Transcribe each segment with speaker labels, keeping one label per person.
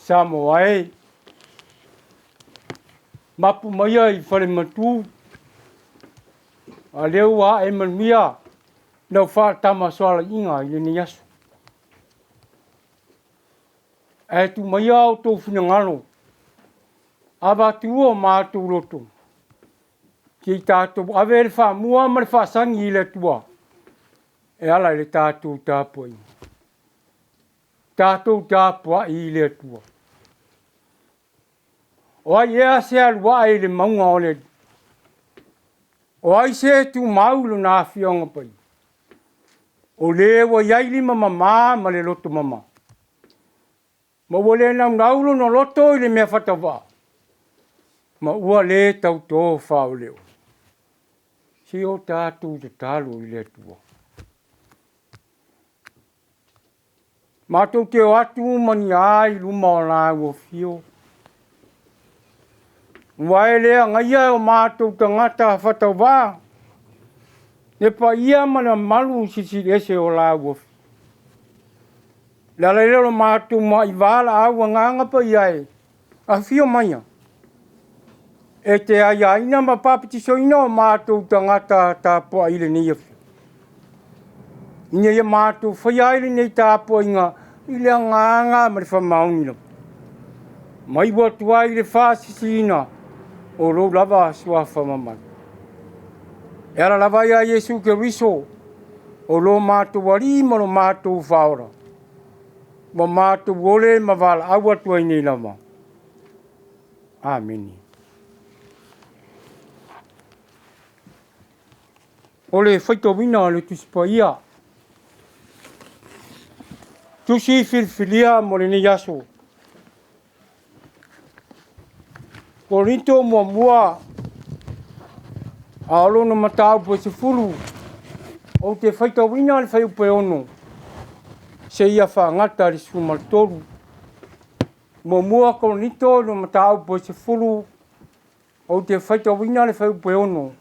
Speaker 1: Samoa e, mapu maia i Falematu, a lea ua ae manuia lau faatamasoalaiga i lenei aso. Ae tuu maia outou finagalo, avatu o matou loto, se i tatou ave le faamua ma le faasagi i le Atua e ala i le tatou tapuaiga. Tatou tapuai i le Atua. O ai ea se alu ae i le mauga o le Alii? O ai se tumau i lona afioaga paia? O le ua i ai lima mama ma le loto mama, ma ua le naunau lona loto i le mea faatauvaa, ma ua le tauto faaoleo. Se o tatou tatalo i le Atua. Matou te o atu ma ni a i luma o lāua afio. Ua e le agaia e o matou tagata faatauvaa le paia ma le mamalu silisili ese o lāua afio. O le ala lea o le matou maivalaau agaga paia e, afio maia e te aiaina ma papatisoina o matou tagata tapuai i lenei afiafi, ina ia matou faia ai lenei tapuaiga i le agaga ma le faamaoni lava, ma iu atu ai i le faasisiina o lou lava suafa mamalu. E ala lava ia Iesu Keriso, o lo matou Alii ma lo matou Faaola, ua matou ole ma valaau atu ai nei lava. Amene. O le faitauina o le Tusi Paia, Tusi filifilia mo lenei aso. Korinto muamua, a o lona mataupu e 10, ou te faitauina le fuaiupu e 6, seia faagata le 13. Muamua Korinito i le mataupu e 10, ou te faitauina le fuaiupu e 6,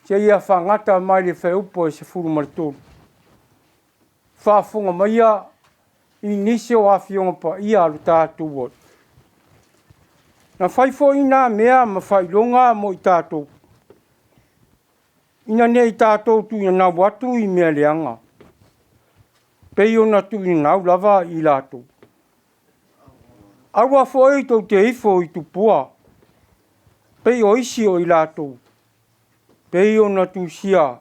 Speaker 1: seia faagata mai le fuaiupu e 13. Faafofoga maia i nisi o afioga paia a lo tatou Alii. Na fai foi nā mea ma faailoga mo i tatou, ina ne i tatou tuuinanau atu i mea leaga, pei ona tuuinanau lava i latou. Aua foi tou te ifo i tupua, pei o isi o i latou, pei ona tusia,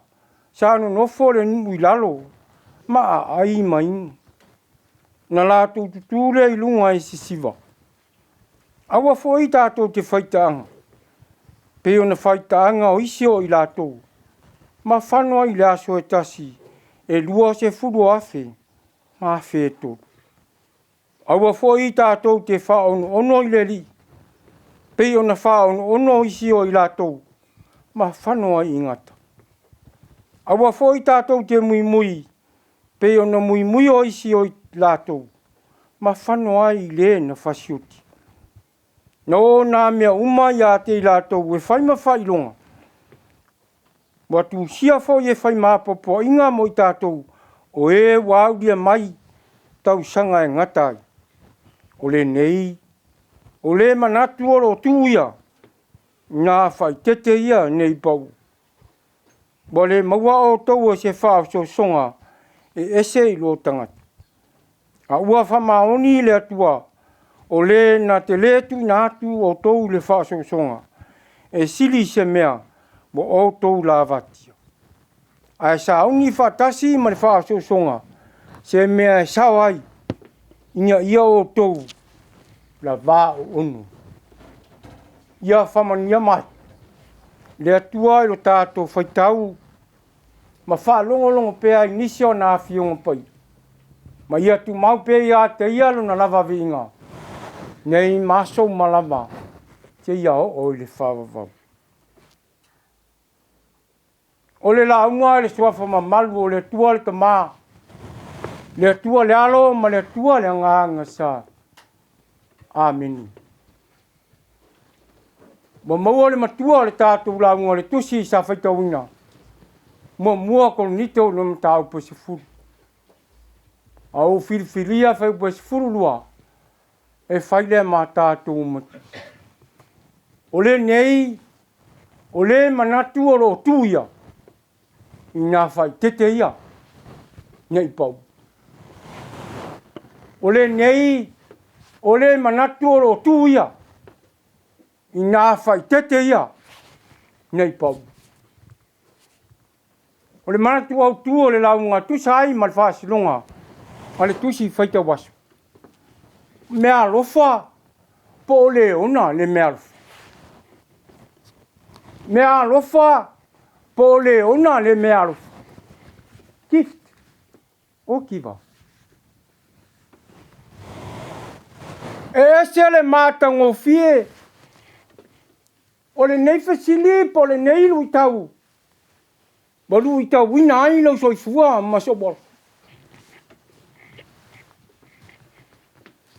Speaker 1: sa nonofo le nuu i lalo ma aai ma inu, na latou tutū lea i luga i sisiva. Aua foi tatou te faitaaga, pei ona faitaaga o isi o i latou, ma fano ai i le aso e tasi e 20,000 ma 3,000. Aua foi tatou te faaonoono i le Alii, pei ona faaonoono isi o i latou, ma fano ai i gata. Aua foi tatou te muimui, pei ona muimui o isi o i latou, ma fano ai i le na fasioti. Na oo nā mea uma ia te i latou e fai ma faailoga, ua tusia foi e fai ma apoapoaiga mo i tatou o e ua aulia mai tausaga e gata ai. O lenei, o le manatu o lo o tu ia, ina faaitete ia nei pau. Ua le maua outou e se faaosoosoga e ese i lo tagata. A ua faamaoni le Atua, o le na te le tuuina atu outou i le faaosoosoga, e sili se mea ua outou lavatia. Ae sauni faatasi ma le faaosoosoga se mea e sao ai, ina ia outou lavā oonu. Ia faamanuia mai le Atua i lo tatou faitau ma faalogologo pea i nisi o ana afioga paia, ma ia tumau pea ia te ia lona lava viiga, nei ma aso uma lava, seia oo i le faavavau. O le lauga i le suafa mamalu o le Atua le Tama, le Atua le Alo ma le Atua le Agaga Sa. Amene. Ua maua le matua o le tatou lauga o le tusi sa faitauina. Muamua Korinito no mataupu e 10. A ou filifilia fuaiupu e 12. E fai lea ma tatou matua. O lenei, o le manatu o lo o tu ia i nā faaeteete ia ne i pau. O lenei, o le manatu o lo o tu ia i nā faaeteete ia ne i pau. O le manatu autu o le lauga tusa ai ma le faasinoga a le Tusi Faitau Aso, meaalofa po o le ona le meaalofa. Meaalofa po o le ona le meaalofa. Gift or giver. E ese le matagofie O lenei fesili po o lenei luitau ua luitauina ai lou soifua ma sou ola.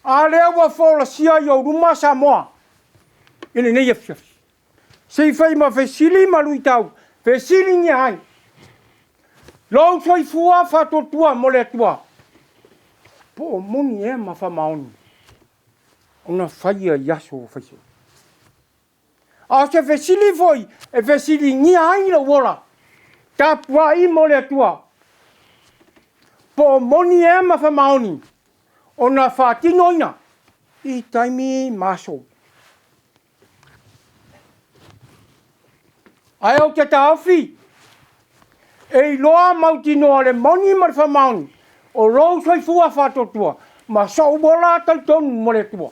Speaker 1: A lea ua folasia i ou luma Samoa i lenei afiafi. Se i fai ma fesili ma luitau, fesiligia ai lou soifua faatuatua mo le Atua, po o moni ea ma faamaoni ona faia i aso faisoo. A o se fesili foi e fesiligia ai lou ola, tapuai mo le Atua, po o moni ea ma faamaoni ona faatinoina i taimi ma aso. Ae ou te taofi, e iloa mautinoa le moni ma le faamaoni o lou soifua faatuatua ma sou ola talitonu mo le Atua.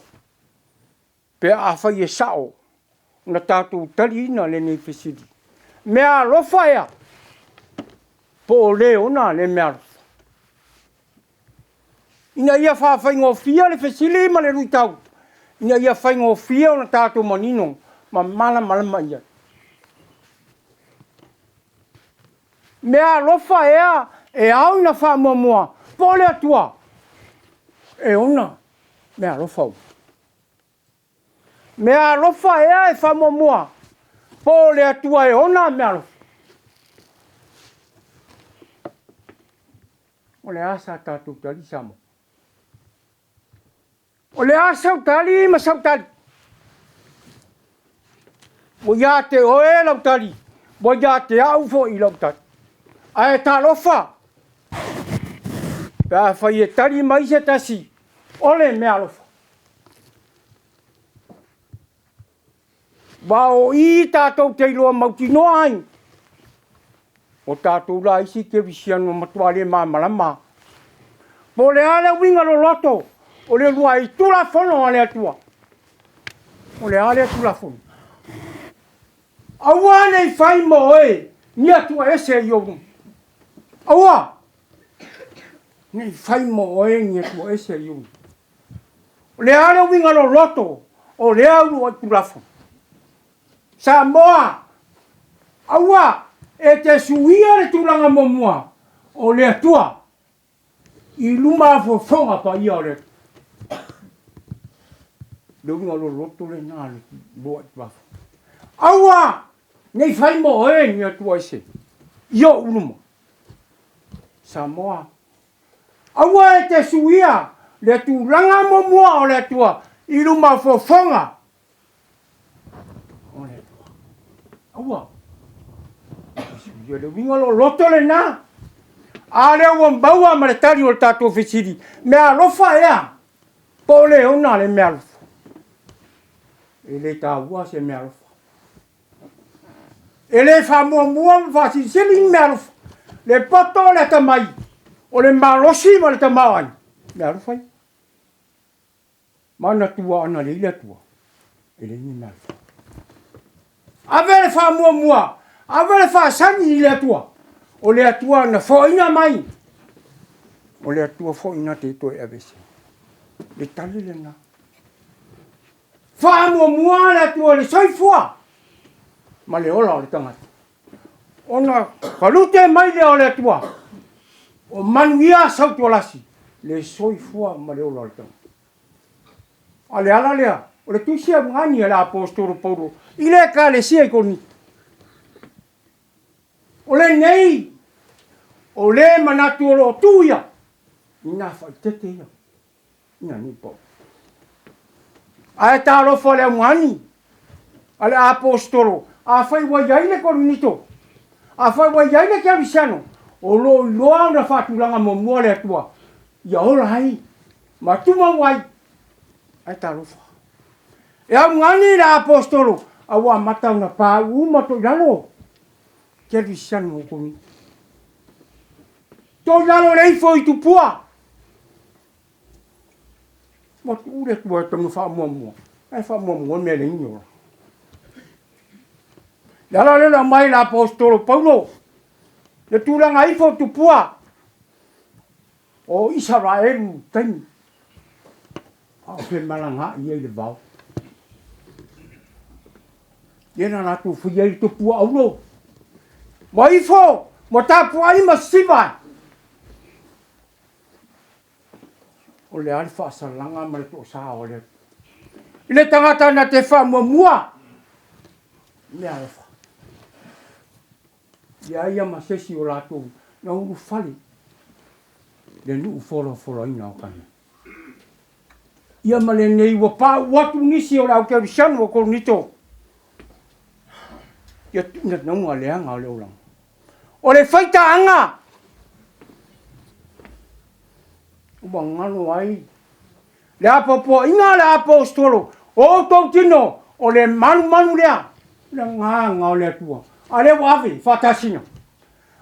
Speaker 1: Pe afai e sao na tatou taliina lenei fesili, meaalofa ea po o le ona le meaalofa? Ina ia faafaigofie le fesili ma le luitau, ina ia faigofie ona tatou manino ma malamalama i ai. Meaalofa ea e ao ina faamuamua po o le Atua e ona meaalofa uma? Meaalofa ea e faamuamua po o le Atua e ona meaalofa? O le a sa tatou tali Samoa? O le a sau tali ma sau tali? Ua ia te oe lau tali, ua ia te au foi lau tali. Ae talofa, pe afai e tali mai se tasi, o le meaalofa. Aua o i tatou te iloa mautinoa ai, o tatou la isi kerisiano matua le malamalama. Po o le a le uiga loloto o le uluai Tulafono a le Atua? O le a lea Tulafono? Aua ne i fai mo oe ni atua ese i ou luma. Aua ne i fai mo oe ni atua ese i ou luma. O le a le uiga loloto o lea uluai Tulafono? Samoa, aua e te suia le tulaga muamua o le Atua i luma fofoga paia o le Atua. Le uiga loloto lena le uluai Tulafono. Aua ne i fai mo oe ni Atua ese i ou luma. Samoa, Aua e te suia le tulaga muamua o le Atua i luma o fofoga o le Atua. Aua e te suia le uiga loloto lena. A lea ua maua ma le tali o le tatou fesili, meaalofa ea po o le ona le meaalofa? E le taua se meaalofa. E le faamuamua ma faasilisili ni meaalofa. Le poto o le atamai, o le malosi ma le tamaoaiga, meaalofa ia. Manatua ana leai le Atua, e leai ni meaalofa. Ave le faamuamua, ave le faasagi i le Atua. O le Atua na foaina mai, o le Atua foi na te toe aveese. Le tali lena. Faamuamua le Atua i le soifua ma le ola o le tagata, ona kalute mai lea o le Atua, o manuia sautualasi le soifua ma le ola o le tagata. A o le ala lea, o le tusi augani a le Aposetolo Paulo i le Ekalesia i Korinito. O lenei, o le manatu o lo o tu ia i nā faaeteete ia. Ina nei pau. Ae talofa le augani a le Aposetolo, afai ua i ai le Korinito, afai ua i ai le Kerisiano, o lo o iloa ona faatulaga muamua le Atua ia ola ai ma tumau ai. Ae talofa. E augani le Aposetolo, a ua amata ona pauu uma toilalo Kerisiano o Korinito. Toilalo le ifo i tupua. Ua tuu le Atua e tago faamuamua, ae faamuamua mea leai ni ola. Le ala lea na aumai le Aposetolo Paulo, le tulaga ifo tupua o Isaraelu taimi a o femalagaai ai i le vao. Lea na latou faia ai le tupua auro, ma ifo ma tapuai ma sisiva ai. O le a le faasalaga ma le toasa o le Atua i le tagata na te faamuamua mea alofa. Ia ia ma se isi o latou na ulufale le nuu folafolaina o Kana. Ia ma lenei ua pauu atu nisi o le au Kerisiano o Korinito ia tuuina nauga leaga o le olaga. O le faitaaga ua galo ai le apoapoaiga a le aposetolo o outou tino, o le malumalu lea, le agaga o le Atua, a lea ua ave faatasina,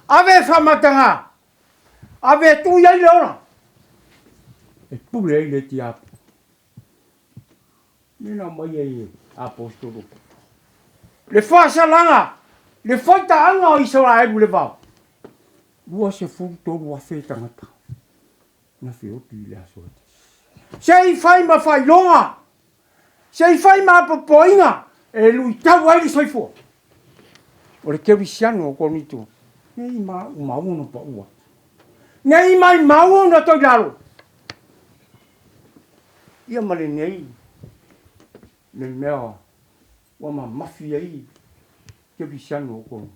Speaker 1: ave faamataga, ave e tuu i ai le ola e pule ai le tiapo. Lea na aumai ai e Aposetolo le faasalaga, le faitaaga o Isaraelu i le vao, 23,000 tagata na feoti i le aso e tasi. Se i fai ma faailoga, se i fai ma apoapoaiga e luitau ai le soifua. O le kerisiano o Korinito, ne i maumau ona pau atu, ne i maimau ona toe lalo. Ia ma lenei le mea ua mamafi ai kerisiano o Korinito,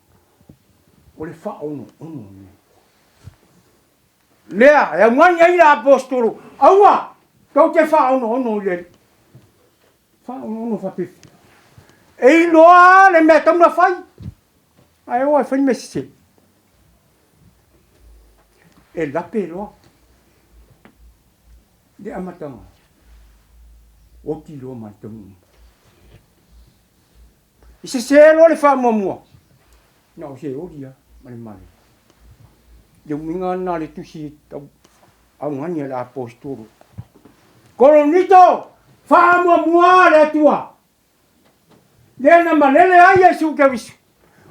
Speaker 1: o le faaonoono lenei. Lea e augani ai le aposetolo, aua tou te faaonoono i le Alii. Faaonoono faapefea? E iloa le mea e tatau ona fai, ae o ae fai mea sese. E lape loa le amataga, oti loa ma le taunuuga. E sese loa le faamuamua, na o se oli lava ma le malo. Le uiga lena o le tusi tau augani a le Aposetolo. Koronito, faamuamua le Atua, lea na malele ai Iesu Keriso,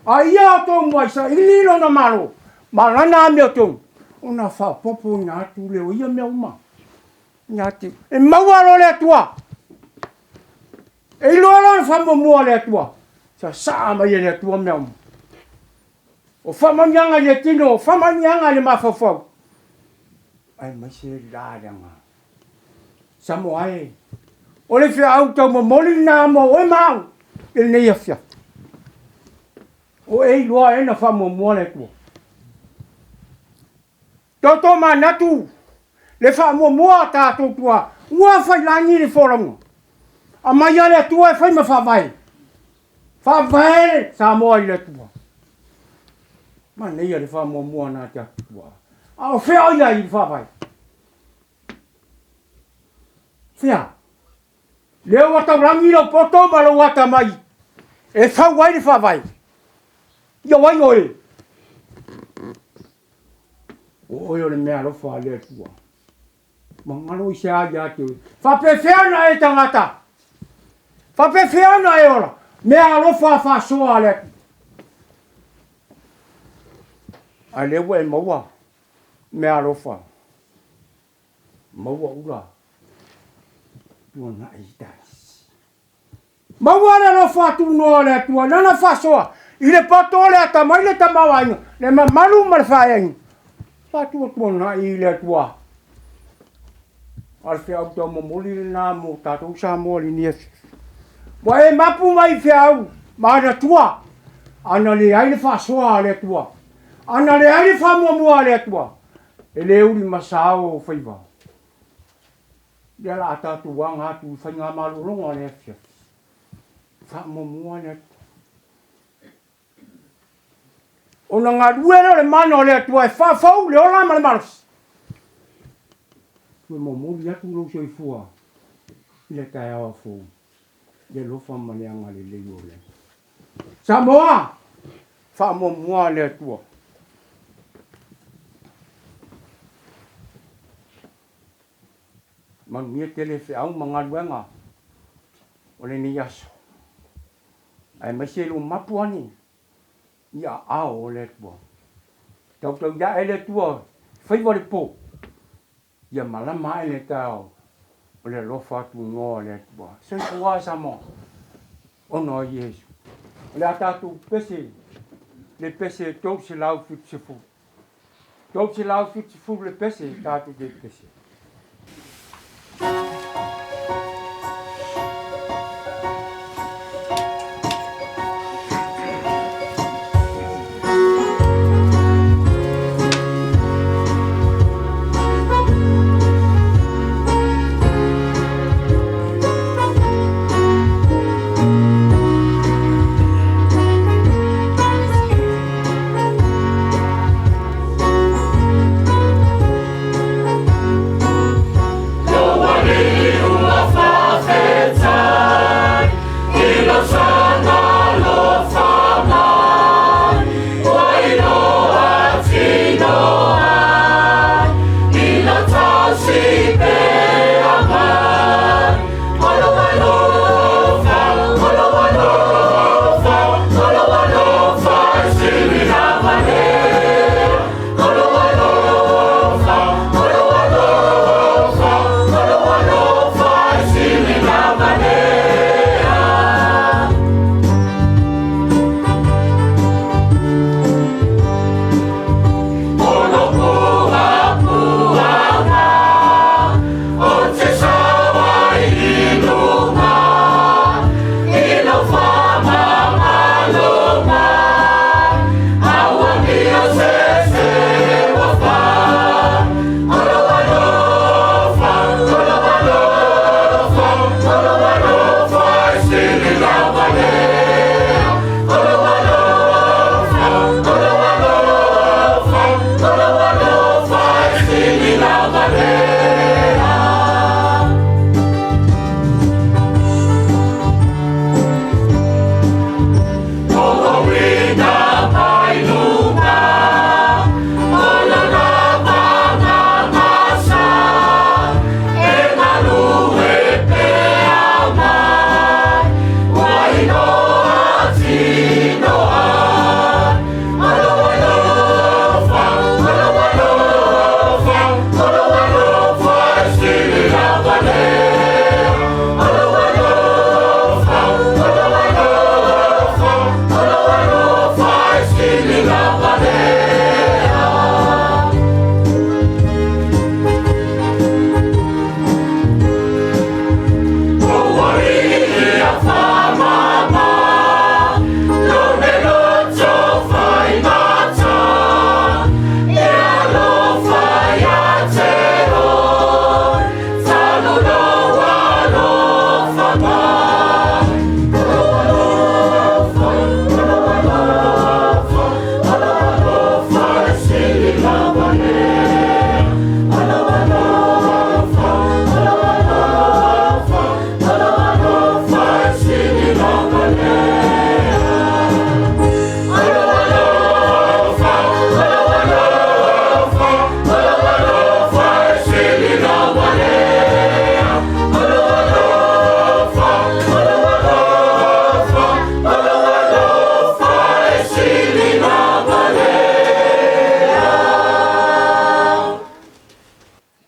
Speaker 1: a ia o tou muai saili lona Malo ma lana amiotonu, ona faaopoopoina atu lea o ia mea uma ia te E maua loa le Atua, e iloa loa le faamuamua a le Atua, sasaa mai e le Atua mea uma. O faamanuiaga i le tino, o faamanuiaga i le mafaufau, aemaise la le agaga. Samoa e, o le feau taumomoli lena mo oe ma au i lenei afiafi. O e iloa e na faamuamua le Atua. Toto manatu le faamuamua a tatou tua ua failagi le folauga. Aumai a le Atua e fai ma faavae. Faavae Samoa i le Atua. Manaia le faamuamua na te Atua. A o fea o i ai le faavae? Fea? Lea ua taulagi lou poto ma lou atamai e fau ai le faavae. Ia o ai oe? O oe o le meaalofa a le Atua. Ua galo i se a ia te oe. Faapefea ona e tagata? Faapefea ona e ola? Meaalofa faasoa a le Atua. A lea ua e maua meaalofa. Maua ula tuanai i talisi. Maua le alofa tunoa o le Atua i lana faasoa i le poto o le atamai le tamaoaiga, le mamalu ma le faaeaiga. Faatuatuanai i le Atua. A o le feau taumomoli lena mo tatou Samoa i lenei afiafi. Ua e mapu mai i feau ma anatua, ana leai le faasoa a le Atua, ana leai le faamuamua a le Atua, e le uli masao ou faiva. Lea la a tatou aga atu i faigamalologa o le afiafi. Faamuamua le Atua. Ona galue lea o le mana o le Atua e faafou le ola ma le malosi. Toe momoli atu lou soifua i le taeao fou i le alofa ma le agalelei o le Atua. Samoa, faamuamua le Atua. Manuia tele feau ma galuega o lenei aso, aemaise lou mapu ane i aao o le Atua. Tautauiae le Atua i faiva o le po, ia malama ae le taeao o le alofa tunoa o le Atua. Soifua Samoa, ona o Iesu. O le a tatou pese, le pese 370. 370 le pese tatou te pese.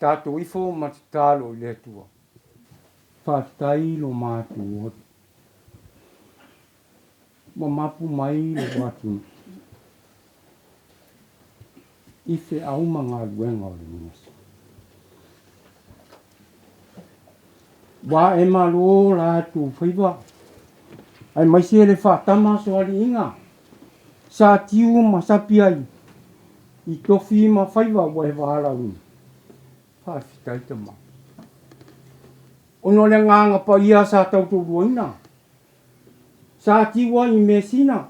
Speaker 1: Tatou ifo ma tatalo i le Atua. Faafetai lo matou Alii. Ua mapu mai le atunuu i feau ma galuega o lenei aso. Ua e malo latou faiva, aemaise le faatama soaliiga sa tiu ma sapi ai i tofi ma faiva ua e valaauina. Faafetai tama. Ona o le agaga paia sa tautouluaina, sa tiu ai i measina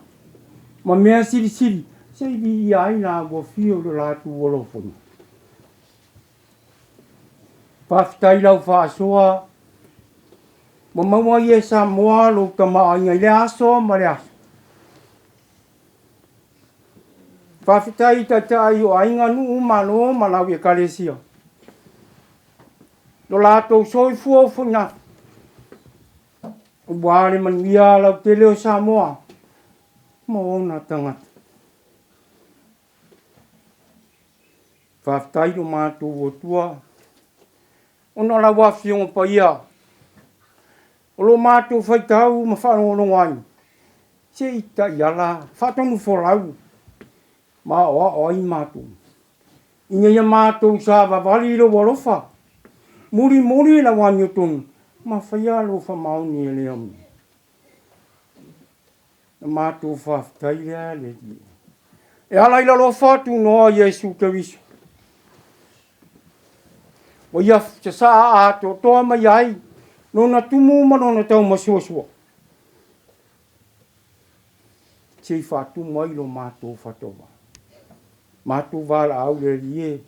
Speaker 1: ma mea silisili se i viia ai la ua fio i lo latou alofaina. Faafetai i lau faasoa ua maua ai e Samoa lou tamaoaiga i lea aso ma lea aso. Faafetai i taitai o aiga, nuu, malo ma lau Ekalesia. Lo latou soifua ofoina aua le manuia lautele o Samoa ma ona tagata. Faafetai lo matou Atua ona o lau Afioga Paia o lo matou faitau ma faalogologo ai se i taiala faatonufolau ma aoao ai matou ina ia matou savavali i lou alofa, mulimuli lau amiotonu ma faia lou faamaoni e le aumai. Na matou faafetai lea le Alii. E ala i le alofa tunoa Iesu Keriso, ua ia sasaa atoatoa mai ai lona tumu ma lona taumasuasua, se i faatumu ai lo matou faatauvaa. Matou valaau le Alii e,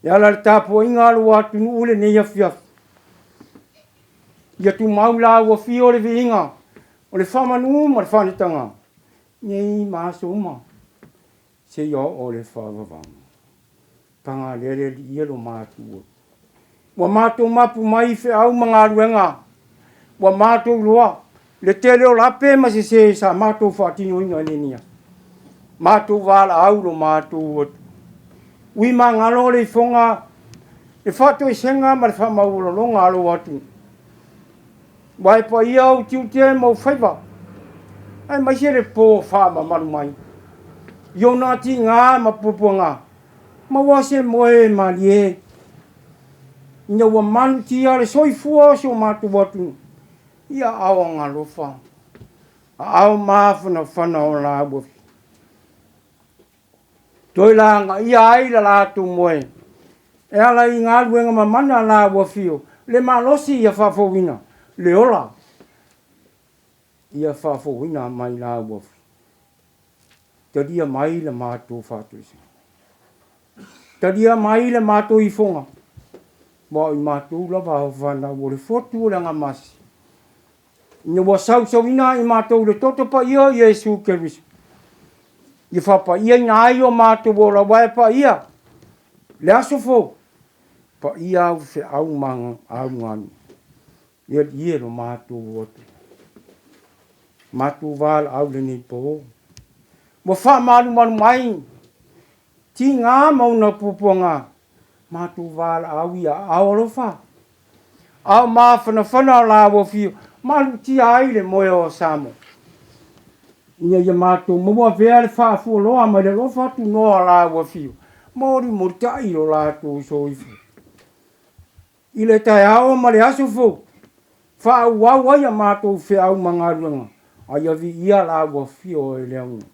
Speaker 1: e ala i le tapuaiga a lou atunuu i lenei afiafi, ia tumau la ua fio le viiga o le faamanu ma le faanetaga nei ma aso uma seia oo i le faavavau. Paga lea le Alii e lo matou Ua matou mapu mai i feau ma galuega, ua matou iloa le tele o lape ma sese sa matou faatinoina i lenei aso. Matou valaau lo matou Atua. Ui magalo le ifoga, le faatoesega ma le faamaualaloga a lou atunuu. Ua e paia ou tiute ma ou faiva, aemaise le po faamamalu mai i ona tiga ma puapuaga, maua se moe malie ina ua malutia le soifua o si o matou atunuu i aao agalofa, aao mafanafana o la ua toe lagaia ai la latou moe e ala i galuega mamana la ua fio le malosi ia faafouina le ola ia faafouina mai la ua talia mai la matou faatoesega, talia mai la matou ifoga, aua o i matou lava o fanau o le fotu o le Agamasi, ina ua sausauina i matou i le toto paia o Iesu Keriso, ia faapaiaina ai o matou ola, aua e paia le aso fou, paia au feau ma au galuega. Le Alii e lo matou Atua. Matou valaau i lenei po. Ua faamalumalu mai tiga ma ona puapuaga, matou valaau i aao alofa, ao mafanafana o la ua fio malutia ai le moe o Samoa, ina ia matou maua avea le faafualoa mai le alofa tunoa o la ua fio molimolitai lo latou soifua. I le taeao ma le aso fou, faaauau ai a matou feau ma galuega, a ia viia la ua afio e le auga.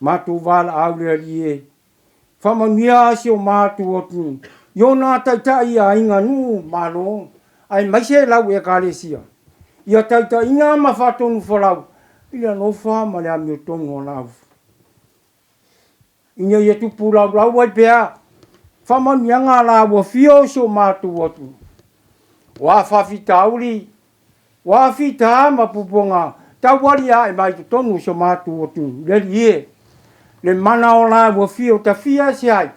Speaker 1: Matou valaau le Alii e, faamanuia si o matou atunuu i ona taitai i aiga, nuu, malo, aemaise lau Ekalesia, ia taitaiina ma faatonufolau i le alofa ma le amiotonu o lau ina ia tupu laulau ai pea faamanuiaga a la ua fia o si o matou atunuu. O a faafitauli, o a fita ma puapuaga taualiae mai totonu o si o matou atunuu, le Alii e, le mana o la ua fia o tafia ese ai,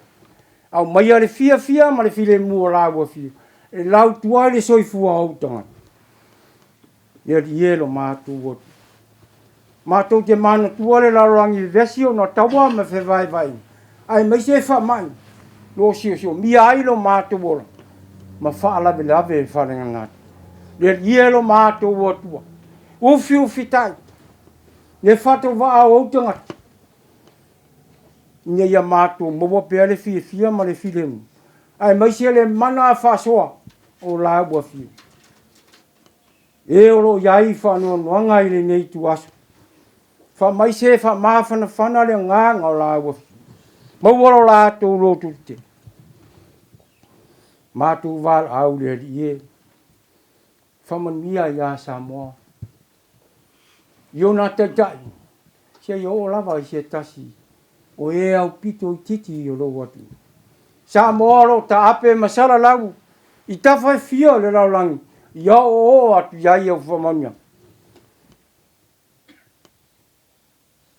Speaker 1: aumaia le fiafia ma le filemu o la ua fia e lautua ai le soifua o ou tagata. Le Alii e lo matou Atua. Matou te manatua le lalolagi vevesi ona taua ma fevaevaega, aemaise faamai lo siosiomia ai lo matou ola ma faalavelave faalenatura. Le Alii e lo matou Atua, ufiufitai le faatauvaa o ou tagata, ina ia matou maua pea le fiafia ma le filemu, aemaise le mana faasoa o la ua afio. E o lo o i ai faanoanoaga i lenei ituaso. Faamaise faamafanafana le agaga o la ua maua lo latou lototetele. Matou valaau i le Alii e. Faamanuia ia Samoa i ona taitai seia oo lava i se tasi o e aupito itiiti o lou atunuu. Samoa o lo o taape ma salalau i tafa e fia o le lalolagi, ia oooo atu i ai au faamanuiaga.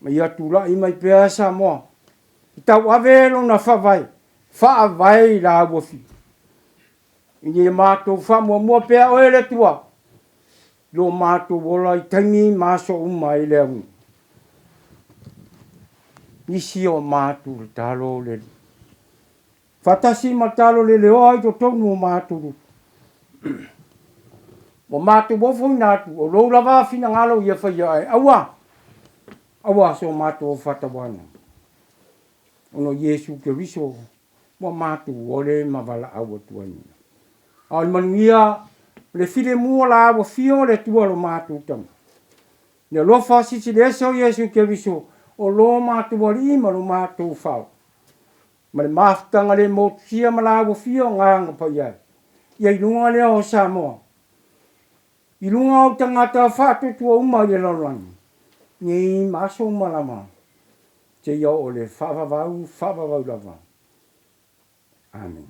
Speaker 1: Ma ia tulai mai pea Samoa e tauave lona faavae, faavae i la auafi. Ina ia matou faamuamua pea oe le Atua i lo matou ola i taimi ma aso uma e le auga. Nisi o matou tatalo le Alii. Faatasi ma talo leleoa i totonu o matou loto. Ua matou ofoina atu, o lou lava finagalo ia faia ae aua, aua so matou ofatauaina. Ona o Iesu Keriso ua matou ole ma valaau atu ai. A o le manuia, o le filemu o la ua fio le Atua lo matou Tama. Le alofa silisili ese o Iesu Keriso o lo matou Alii ma lo matou Faaola. Ma le mafutaga le motusia ma la ua fia o Agaga Paia e, ia i luga lea o Samoa, i luga o tagata faatuatua uma i le lalolagi, nei ma aso uma lava, seia oo i le faavavau faavavau lava. Amene.